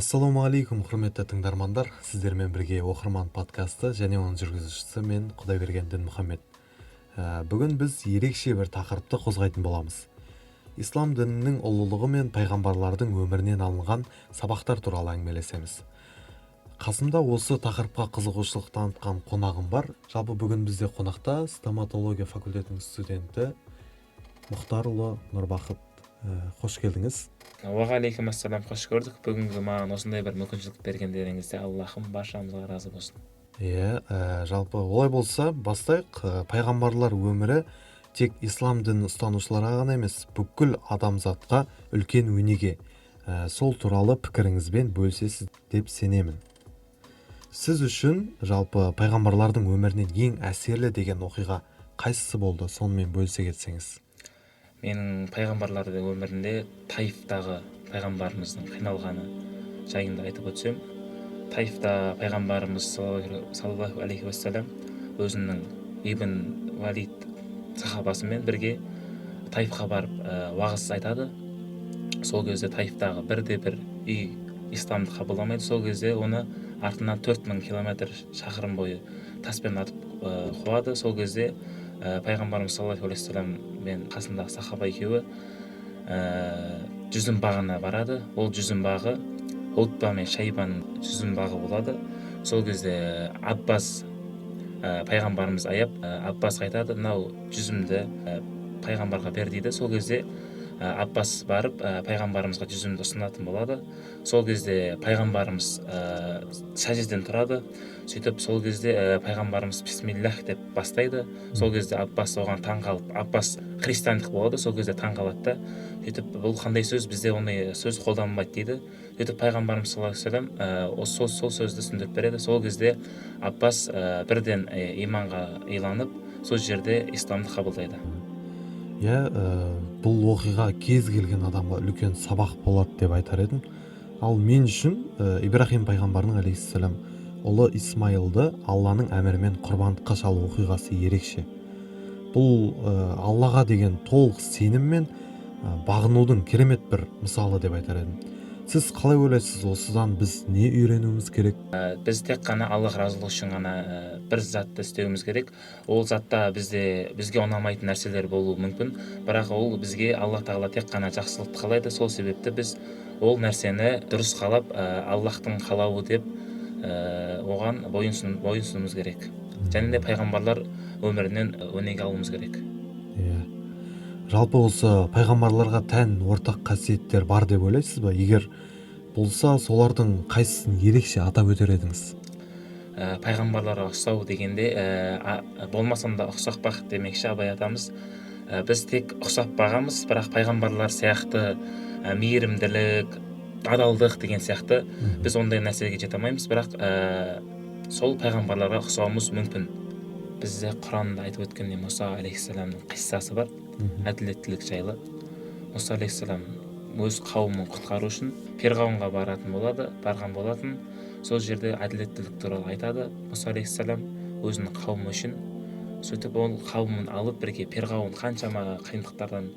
Ассалаумағалейкум, құрметті тыңдармандар! Сіздермен бірге «Оқырман» подкасты және оның жүргізушісі мен, Құдайберген Дінмұхаммед. Бүгін біз ерекше бір тақырыпты қозғайтын боламыз: ислам дінінің ұлылығы мен пайғамбарлардың өмірінен алынған сабақтар туралы әңгімелесеміз. Қасымда осы тақырыпқа қызығушылық танытқан қонағым бар. Жалпы, бүгін бізде қонақта стоматология факультетінің студенті Мұхтарұлы Нұрбақыт. Қош келдіңіз! Уағалейкум ассалам, қош көрдік! Бүгінгі маған осындай бір мүмкіншілік бергендеріңізде Аллахым баршамызға разы болсын. Иә, жалпы, олай болса, бастайық. Пайғамбарлар өмірі тек ислам дінін ұстанушыларға ғана емес, бүкіл адамзатқа үлкен өнеге. Сол туралы пікіріңізбен бөлісесіз деп сенемін. Сіз үшін жалпы пайғамбарлардың өмірінен ең әсерлі деген оқиға қайсысы болды? Сонымен бөлісе кетсеңіз. Менің пайғамбарлардың өмірінде Таифтағы пайғамбарымыздың қиналғаны жайында айтып өтсем. Таифта пайғамбарымыз саллаллаху алейхи уассалам өзінің Ибн Валид сахабасымен бірге Таифқа барып, уағыз айтады. Сол кезде Таифтағы бірде бір үй исламды қабылдамайды. Сол кезде оны артынан 4000 километр шақырым бойы таспен атып қуады. Сол кезде пайғамбарымыз саллаллаху алейхи уассалам мен қасындағы сахаба екеуі жүзім бағына барады. Ол жүзім бағы Утба мен Шайбаның жүзім бағы болады. Сол кезде Аббас, пайғамбарымыз аяп, Аббасқа айтады: «Мынау жүзімді пайғамбарға бер», – дейді. Сол кезде Аббас барып, пайғамбарымызға жүзімді ұсынатын болады. Сол кезде пайғамбарымыз сәждеден тұрады. Сөйтіп, сол кезде пайғамбарымыз «Бисмиллах» деп бастайды. Сол кезде Аббас оған таң қалып, Аббас христиандық болады, сол кезде таң қалады да, сөйтіп: «Бұл қандай сөз? Бізде ондай сөз қолданылмайды», – дейді. Сөйтіп, пайғамбарымыз саллаллаху алейхи вассалам сол сөзді түсіндіріп береді. Сол кезде Аббас бірден иманға иланып, сол жерде исламды қабылдайды. Иә, бұл оқиға кез келген адамға үлкен сабақ болады деп айтар едім. Ал мен үшін Ибрахим пайғамбардың алейхиссалам ұлы Исмайылды Алланың әмірімен құрбандыққа шалу оқиғасы ерекше. Бұл Аллаға деген толық сенім мен бағынудың керемет бір мысалы деп айтар едім. Сіз қалай ойлайсыз, осыдан біз не үйренуіміз керек? Біз тек қана Аллах разылығы үшін ғана бір затты істеуіміз керек. Ол затта бізге ұнамайтын нәрселер болуы мүмкін, бірақ ол бізге Аллах Тағала тек қана жақсылықты қалайды. Сол себепті біз ол нәрсені дұрыс қалап, Аллахтың қалауы деп, оған бойынсұнуымыз керек және де пайғамбарлар өмірінен өнеге алуымыз керек. Иә, жалпы, осы пайғамбарларға тән ортақ қасиеттер бар деп ойлайсыз ба? Егер болса, солардың қайсысын ерекше атап өтер едіңіз? Пайғамбарларға ұқсау дегенде, болмасам да ұқсап бақ демекші Абай атамыз, біз тек ұқсап бағамыз, бірақ пайғамбарлар сияқты мейірімділік, адалдық деген сияқты біз ондай нәрсеге жете алмаймыз, бірақ сол пайғамбарларға ұқсауымыз мүмкін. Бізде Құранда айтып өткендей, Мұса алейхисаламның қиссасы бар әділеттілік жайлы. Мұса алейхисалам өз қауымын құтқару үшін Перғауынға баратын болады, барған болатын. Сол жерде әділеттілік туралы айтады Мұса алейхисалам өзінің қауымы үшін. Сөйтіп, ол қауымын алып бірге Перғауын қаншама қиындықтардан,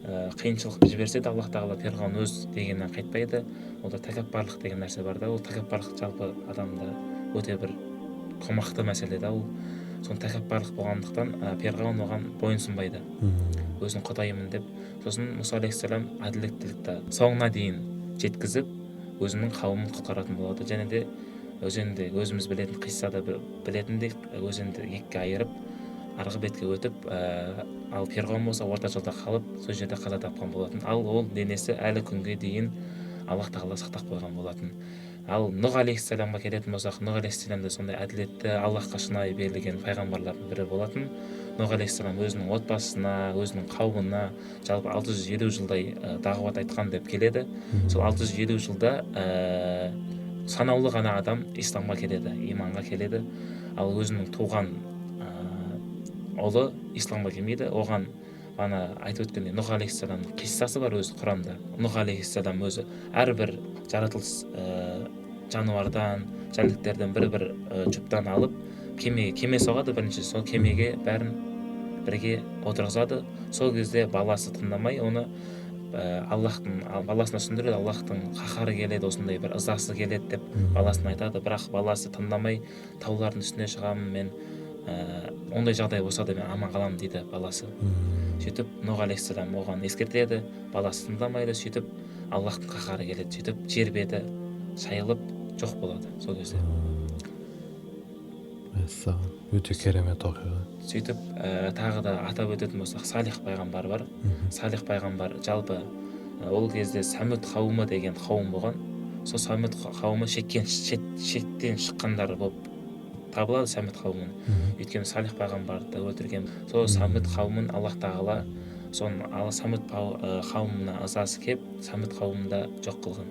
қиыншылық жіберсе де, Аллах Тағала, Перғауын өз дегенінен қайтпайды. Онда тәкаппарлық деген нәрсе бар да. Ол тәкаппарлық жалпы адамда өте бір қомақты мәселе да. Ол сол тәкаппарлық болғандықтан, Перғауын оған бойынсұнбайды, өзін құдайымын деп. Сосын Мұса алейхисалам әділеттілікті соңына дейін жеткізіп, өзінің қауымын құтқаратын болады. Және де өзенді, өзіміз білетін қиссада білетіндей, өзенді екіге айырып, арғы бетке өтіп, ал Перғауын болса орта жолда қалып, сол жерде қаза тапқан болатын. Ал ол денесі әлі күнге дейін Аллах Тағала сақтап қойған болатын. Ал Нұх алейхисаламға келетін болсақ, Нұх алейхисалам да сондай әділетті, Аллахқа шынайы берілген пайғамбарлардың бірі болатын. Нұх алейхисалам өзінің отбасына, өзінің қауымына жалпы 650 жылдай дағуат айтқан деп келеді. Сол 650 жылда санаулы ғана адам исламға келеді, иманға келеді. Ал өзінің туған ұлы исламға келмейді. Оған ана айтып өткендей, Нұх алейхисаламның қиссасы бар өзі Құранда. Нұх алейхисалам өзі әрбір жаратылыс жануардан, жәндіктерден бір бір жұптан алып, кеме соғады бірінші. Сол кемеге бәрін бірге отырғызады. Сол кезде баласы тыңдамай, оны Аллахтың баласына түсіндіреді, Аллахтың қаһары келеді, осындай бір ызасы келеді деп баласына айтады. Бірақ баласы тыңдамай, таулардың үстіне шығамын мен, ондай жағдай болса да мен аман қаламын дейді баласы. Сөйтіп Нұх алейхиссалам оған ескертеді, баласы тыңдамайды. Сөйтіп Аллахтың қаһары келеді, сөйтіп жер беті шайылып жоқ болады сол кезде. Мәссаған, өте керемет оқиға. Сөйтіп тағы да атап өтетін болсақ, Салих пайғамбар бар. Салих пайғамбар жалпы ол кезде Сәмүд қауымы деген қауым болған. Сол Сәмүд қауымы шектен шыққандар болып табылады Сәмүд қауымын. Өйткені Салих пайғамбарды өлтірген сол Сәмүд қауымын Аллах тағала соның Сәмүд қауымына ызасы кеп, Сәмүд қауымын да жоқ қылған.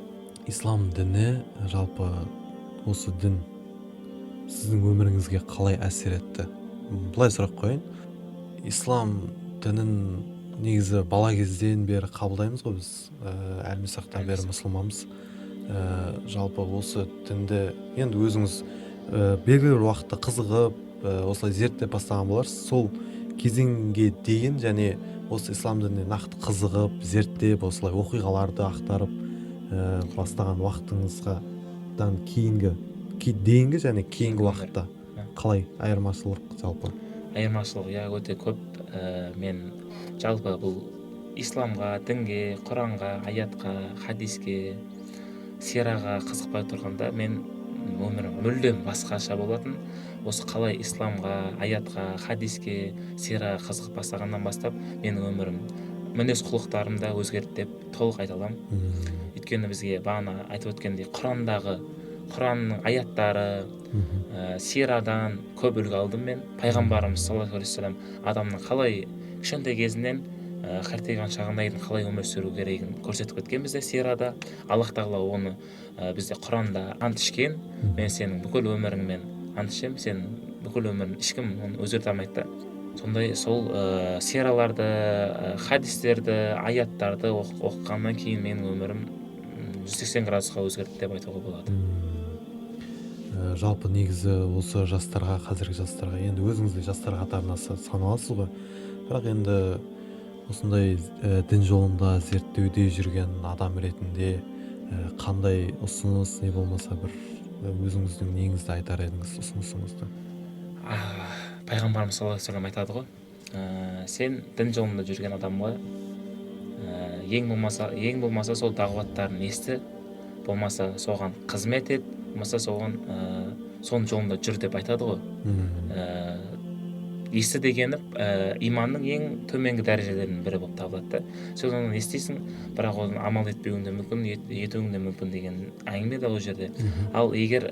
Ислам діні, жалпы осы дін сіздің өміріңізге қалай әсер етті? Былай сұрақ қояйын. Ислам дінін негізі бала кезден бері қабылдаймыз ғой біз, әлмисақтан бері мұсылманбыз. Жалпы осы дінді енді өзіңіз, белгілі бір уақытта қызығып, осылай зерттеп бастаған боларсыз. Сол кезеңге дейін және осы ислам дініне нақты қызығып, зерттеп, осылай оқиғаларды ақтарып, бастаған уақытыңыздан кейінгі және кейінгі уақытта қалай айырмашылық жалпы? Айырмашылық, иә, өте көп. Мен жалпы бұл исламға, дінге, Құранға, аятқа, хадиске, сираға қызықпай тұрғанда мен өмірім мүлдем басқаша болатын. Осы қалай исламға, аятқа, хадиске, сираға қызығып бастағаннан бастап менің өмірім, мінез құлықтарым да өзгерді деп толық айта аламын. Өйткені бізге бағана айтып өткендей Құранның аяттары, сирадан көп үлгі алдым мен. Пайғамбарымыз саллаллаху алейхи уассалам адамның қалай кішкентай кезінен, қартайған шағына дейін қалай өмір сүру керегін көрсетіп кеткен бізде сирада. Аллах тағала оны, бізде Құранда ант ішкен, мен сенің бүкіл өміріңмен ант ішемін, сенің бүкіл өмірің ешкім оны өзгерте алмайды да. Сондай сол, сираларды, хадистерді, аяттарды оқығаннан кейін менің өмірім 180 градусқа өзгерді деп айтуға болады. Жалпы негізі осы жастарға, қазіргі жастарға, енді өзіңіз де жастар қатарына саналасыз ғой, бірақ енді осындай, дін жолында зерттеуде жүрген адам ретінде, қандай ұсыныс, не болмаса бір, өзіңіздің неңізді айтар едіңіз, ұсынысыңызды? Пайғамбарымыз саллаллаху алейхи вассалам айтады ғой, сен дін жолында жүрген адамға, ең болмаса сол дағуаттарын ести, болмаса соған қызмет ет, болмаса соның жолында жүр деп айтады ғой. Есі дегені, иманның ең төменгі дәрежелерінің бірі болып табылады да. Сен оны естисің, бірақ оны амал етпеуің де мүмкін, етуің де мүмкін деген әңгіме де ол жерде. Ал егер,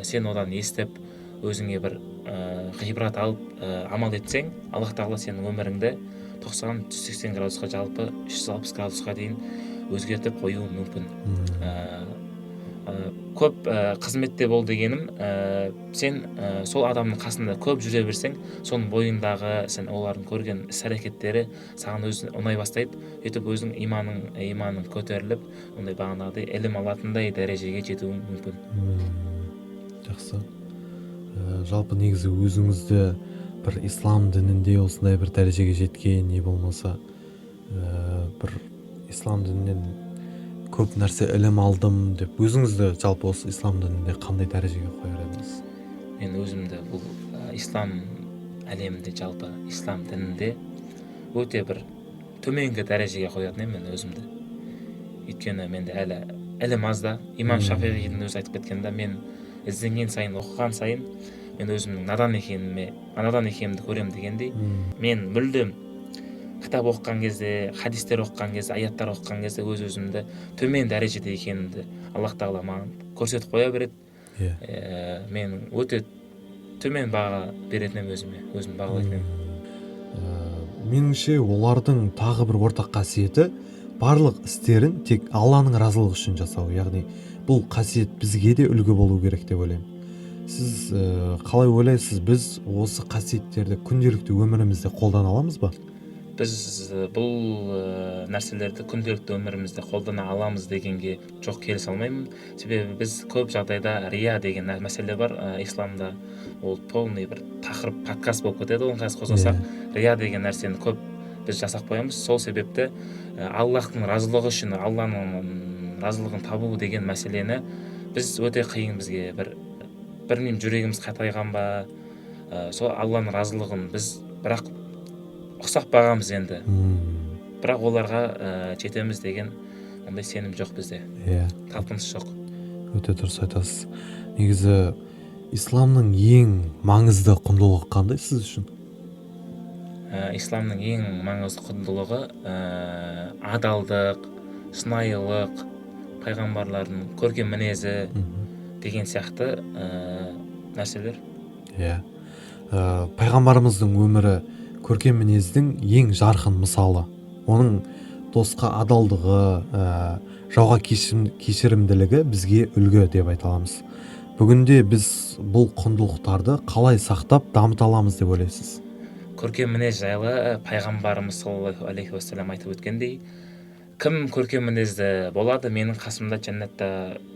сен одан естіп, өзіңе бір, ғибрат алып, амал етсең, Аллах тағала сенің өміріңді тоқсан, жүз сексен градусқа, жалпы үш жүз алпыс градусқа дейін өзгертіп қоюы мүмкін. Көп, қызметте бол дегенім, сен, сол адамның қасында көп жүре берсең, соның бойындағы сен олардың көрген іс-әрекеттері саған өзі ұнай бастайды. Сөйтіп өзің иманың көтеріліп, ондай бағанағыдай ілім алатындай дәрежеге жетуің мүмкін. Жақсы. Жалпы негізі өзіңізді бір ислам дінінде осындай бір дәрежеге жеткен, не болмаса, бір ислам дінінен көп нәрсе ілім алдым деп өзіңізді жалпы осы ислам дінінде қандай дәрежеге қояр едіңіз? Мен өзімді бұл, ислам әлемінде, жалпы ислам дінінде өте бір төменгі дәрежеге қоятын едім мен өзімді. Өйткені менде әлі ілім аз да. Имам Шафиғидің өзі айтып кеткен да, мен ізденген сайын, оқыған сайын мен өзімнің надан екенімді көремін дегендей. Мен мүлдем кітап оқыған кезде, хадистер оқыған кезде, аяттар оқыған кезде өз өзімді төмен дәрежеде екенімді Аллах тағала маған көрсетіп қоя береді. Мен өте төмен баға беретін едім өзіме, өзім бағалайтын едім. Меніңше олардың тағы бір ортақ қасиеті барлық істерін тек Алланың разылығы үшін жасау. Яғни бұл қасиет бізге де үлгі болу керек деп ойлаймын. Сіз, қалай ойлайсыз, біз осы қасиеттерді күнделікті өмірімізде қолдана аламыз ба? Біз бұл, нәрселерді күнделікті өмірімізде қолдана аламыз дегенге жоқ келісе алмаймын. Себебі біз көп жағдайда рия деген мәселе бар, исламда. Ол полный бір тақырып, подкаст болып кетеді, оны қазір қозғасақ. Рия деген нәрсені көп біз жасап қоямыз. Сол себепті Аллахтың разылығы үшін, Алланың разылығын табу деген мәселені біз өте қиын, бізге бір білмеймін, жүрегіміз қатайған ба, сол Алланың разылығын біз бірақ ұқсап бағамыз енді. Бірақ оларға жетеміз деген ондай сенім жоқ бізде. Иә. Талпыныс жоқ. Өте дұрыс айтасыз. Негізі исламның ең маңызды құндылығы қандай сіз үшін? Исламның ең маңызды құндылығы адалдық, шынайылық, пайғамбарлардың көркем мінезі деген сияқты нәрселер. Иә. Пайғамбарымыздың өмірі көркем мінездің ең жарқын мысалы. Оның досқа адалдығы, жауға кешірімділігі бізге үлгі деп айта аламыз. Бүгінде біз бұл құндылықтарды қалай сақтап дамыта аламыз деп ойлайсыз? Көркем мінез жайлы пайғамбарымыз саллаллаху алейхи уассалам айтып өткендей, кім көркем мінезді болады, менің қасымда жәннатта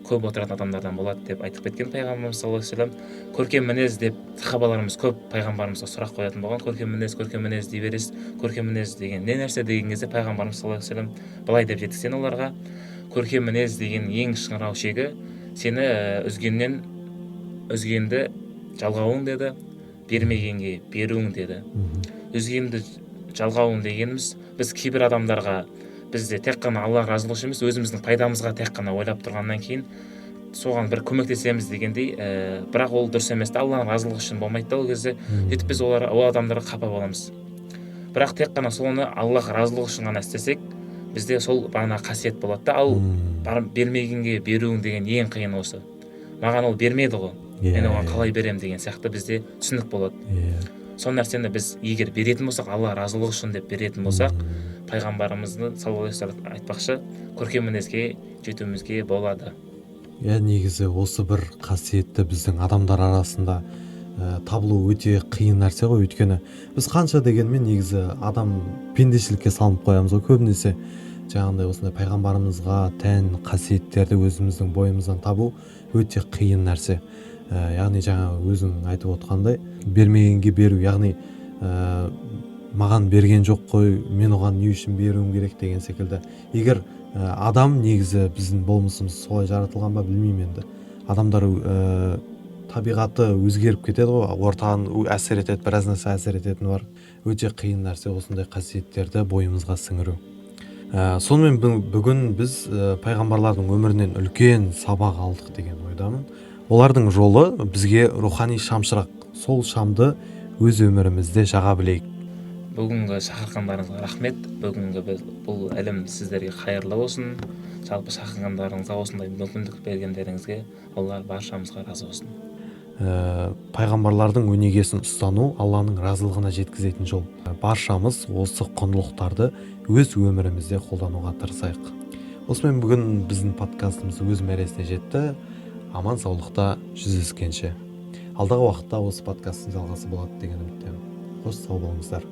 көп отыратын адамдардан болады деп айтып кеткен пайғамбарымыз саллаллаху алейхи уассалам. Көркем мінез деп сахабаларымыз көп пайғамбарымызға сұрақ қоятын болған. Көркем мінез, көркем мінез дей бересіз, көркем мінез деген не нәрсе деген кезде пайғамбарымыз саллаллаху алейхи уассалам былай деп жеткізген оларға: көркем мінез деген ең шыңырау шегі сені үзгеннен үзгенді жалғауың деді, бермегенге беруің деді. Үзгенді жалғауың дегеніміз, біз кейбір адамдарға бізде тек қана Алла разылығы үшін емес, өзіміздің пайдамызға тек қана ойлап тұрғаннан кейін соған бір көмектесеміз дегендей, бірақ ол дұрыс емес та, Алланың разылығы үшін болмайды да ол кезде. Сөйтіп біз ол адамдарға қапа боламыз. Бірақ тек қана соны Аллах разылығы үшін ғана істесек, бізде сол бағана қасиет болады да. Ал бермегенге беруің деген ең қиын осы. Маған ол бермеді ғой, мен оған қалай беремін деген сияқты бізде түсінік болады. Сол нәрсені біз егер беретін болсақ, Алла разылығы үшін деп беретін болсақ, пайғамбарымыздың саллаллаху алейхи уассалам айтпақшы, көркем мінезге жетуімізге болады. Иә, негізі осы бір қасиетті біздің адамдар арасында табылу өте қиын нәрсе ғой. Өйткені біз қанша дегенмен негізі адам пендешілікке салынып қоямыз ғой көбінесе. Жаңағындай осындай пайғамбарымызға тән қасиеттерді өзіміздің бойымыздан табу өте қиын нәрсе. Яғни жаңа өзің айтып отқандай, бермегенге беру, яғни маған берген жоқ қой, мен оған не үшін беруім керек деген секілді. Егер адам негізі біздің болмысымыз солай жаратылған ба, білмеймін енді. Адамдар табиғаты өзгеріп кетеді ғой, ортаның әсер етеді, біраз нәрсе әсер ететіні бар. Өте қиын нәрсе осындай қасиеттерді бойымызға сіңіру. Сонымен бүгін біз пайғамбарлардың өмірінен үлкен сабақ алдық деген ойдамын. Олардың жолы бізге рухани шамшырақ. Сол шамды өз өмірімізде жаға білейік. Бүгінгі шақырғандарыңызға рахмет. Бүгінгі біз бұл ілім сіздерге қайырлы болсын. Жалпы шақырғандарыңызға, осындай мүмкіндік бергендеріңізге Алла баршамызға разы болсын. Пайғамбарлардың өнегесін ұстану Алланың разылығына жеткізетін жол. Баршамыз осы құндылықтарды өз өмірімізде қолдануға тырысайық. Осымен бүгін біздің подкастымыз өз мәресіне жетті. Аман саулықта жүздескенше. Алдағы уақытта осы подкасттың жалғасы болады деген үміттемін. Қош, сау болыңыздар.